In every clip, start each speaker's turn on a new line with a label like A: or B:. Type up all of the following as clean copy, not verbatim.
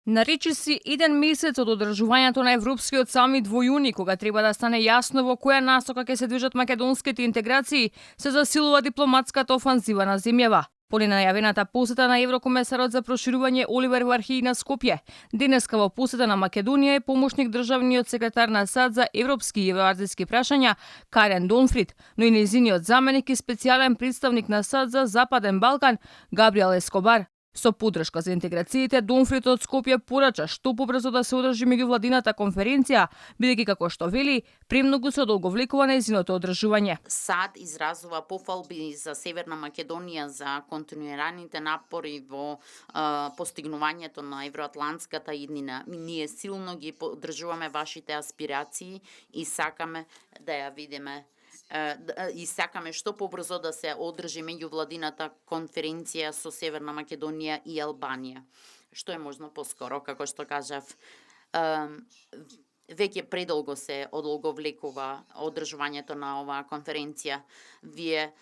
A: Наречи си еден месец од одржувањето на Европскиот самит во јуни, кога треба да стане јасно во која насока ќе се движат македонските интеграции, се засилува дипломатската офанзива на земјава. По ненајавената посета на еврокомесарот за проширување Оливер Вархеи на Скопје, денеска во посета на Македонија е помошник државниот секретар на САД за европски и евроазиски прашања Карен Донфрид, но и нејзиниот заменик и специјален представник на САД за Западен Балкан Габриел Ескобар. Со поддршка за интеграциите, Донфрид од Скопје порача што побрзо да се одржи меѓувладината конференција, бидејќи како што вели, премногу се одолговлекува нејзиното одржување.
B: САД изразува пофалби за Северна Македонија за континуираните напори во постигнувањето на евроатлантската иднина. Ние силно ги поддржуваме вашите аспирации и сакаме да ја видиме и сакаме што побрзо да се одржи меѓувладината конференција со Северна Македонија и Албанија. Што е можно поскоро, како што кажав. Веќе предолго се одолговлекува одржувањето на оваа конференција. Вие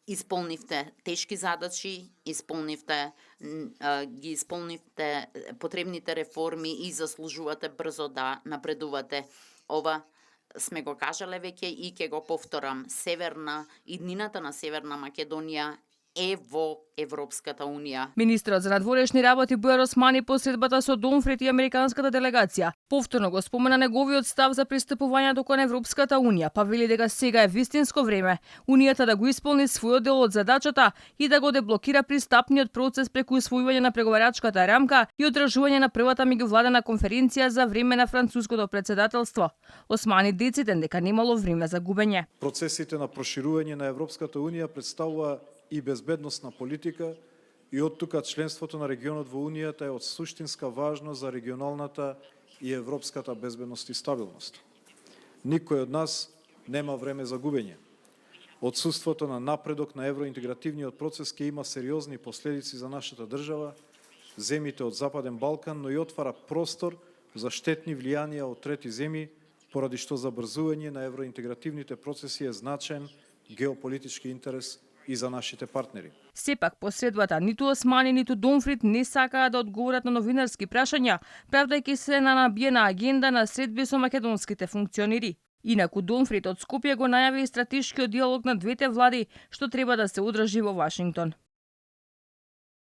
B: исполнивте тешки задачи, ги исполнивте потребните реформи и заслужувате брзо да напредувате. Ова сме го кажале веќе и ќе го повторам. Иднината на Северна Македонија е во Европската Унија.
A: Министрот за надворешни работи Бујар Османи по средбата со Донфрид и американската делегација повторно го спомена неговиот став за пристапувањето кон Европската Унија, па вели дека сега е вистинско време Унијата да го исполни својот дел од задачата и да го деблокира пристапниот процес преку усвојување на преговарачката рамка и одржување на првата меѓувладена конференција за време на француското претседателство. Османи дециден дека немало време за губење.
C: Процесите на проширување на Европската Унија представува и безбедносна политика и од тука членството на регионот во Унијата е од суштинска важност за регионалната и европската безбедност и стабилност. Никој од нас нема време за губење. Отсуството на напредок на евроинтегративниот процес ќе има сериозни последици за нашата држава, земјите од Западен Балкан, но и отвара простор за штетни влијанија од трети земји, поради што забрзување на евроинтегративните процеси е значен геополитички интерес и за нашите партнери.
A: Сепак, посредбата ниту Османи, ниту Донфрид не сакаа да одговорат на новинарски прашања, правдајќи се на набиена агенда на средби со македонските функционери. Инаку Донфрид од Скопје го најави и стратешкиот диалог на двете влади, што треба да се одржи во Вашингтон.